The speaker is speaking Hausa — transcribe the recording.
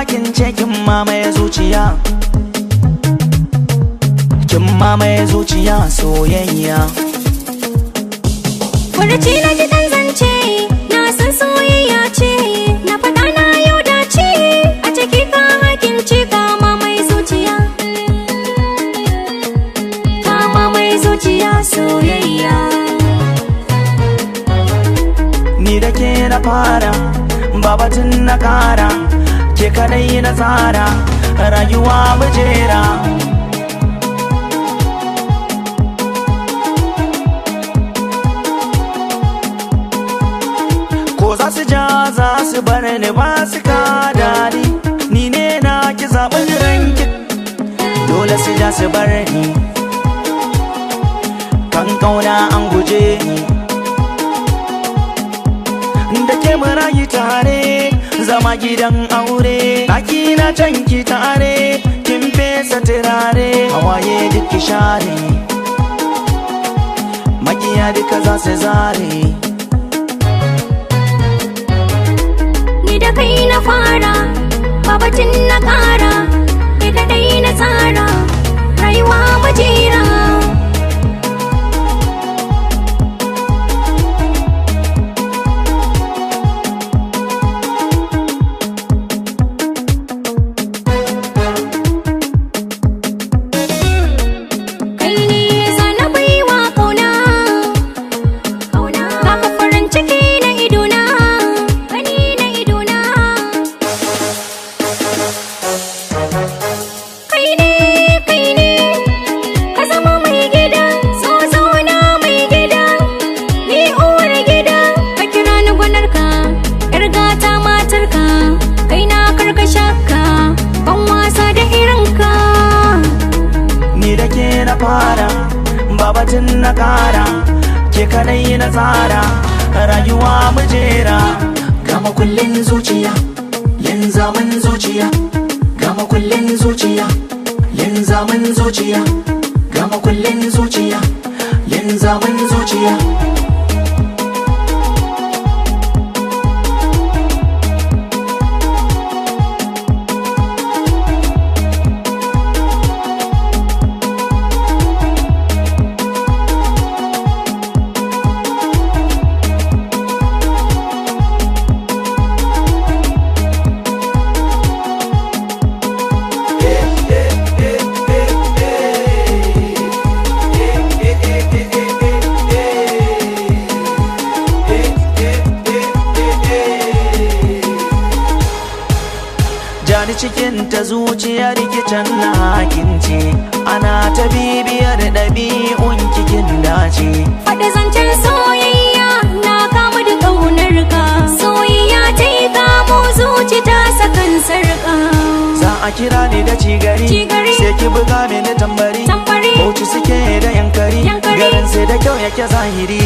hakince kin mamaye zuciya. Kin mamaye zuciya soyayya. Furuci na ji ɗan zance, na san soyayya ce, na faɗa na yau dace, a ciki ka hakince ka mamaye zuciya. Ka mamaye zuciya soyayya. Ni da ke na fara, babatun na kara, ke kadai na tsara, rayuwa mujera. Ko za su ja za su bar ni ba su kada ni, ni ne na ki zaɓin ranki, dole su ja su bar ni. Kan kauna an guje ni. Da ke murayi tare zama gidan aure, ɗaki na can ki tare kin fesa turare, hawaye duk ki share, makiya duka za su zare. Ni da kai na fara, babatin na kara, ni kadai na tsara, rayuwa majera. Kai ne zana baiwa kauna, kaka farin ciki na idona, gani na idona. Kai ne, kai ne, ka zama mai gida, so zauna mai gida, ni uwar gida, ka kira ni gwanarka, yar gata matarka, kai na karkasha ka, ban wasa da irinka. Ni da ke na fara, babatun na kara, ke kadai na tsara, rayuwa mujera. Gama kullin zuciya, linzamin zuciya, gama kullin zuciya, linzamin zuciya, gama kullin zuciya, linzamin zuciya. Jani cikin ta zuciya rikicin na hakince, ana ta bibiyar ɗabi'un kikin dace. Faɗi zancen soyayya na kamu da ƙaunar ka, soyayya ta yi kamo zuci ta sakan sarƙa. Za a kira ni da cigari, Cigari. sai ki buga mini tambari. Tambari. Bauchi suke da yankari, Yankari. garin sai da kyau yake zahiri.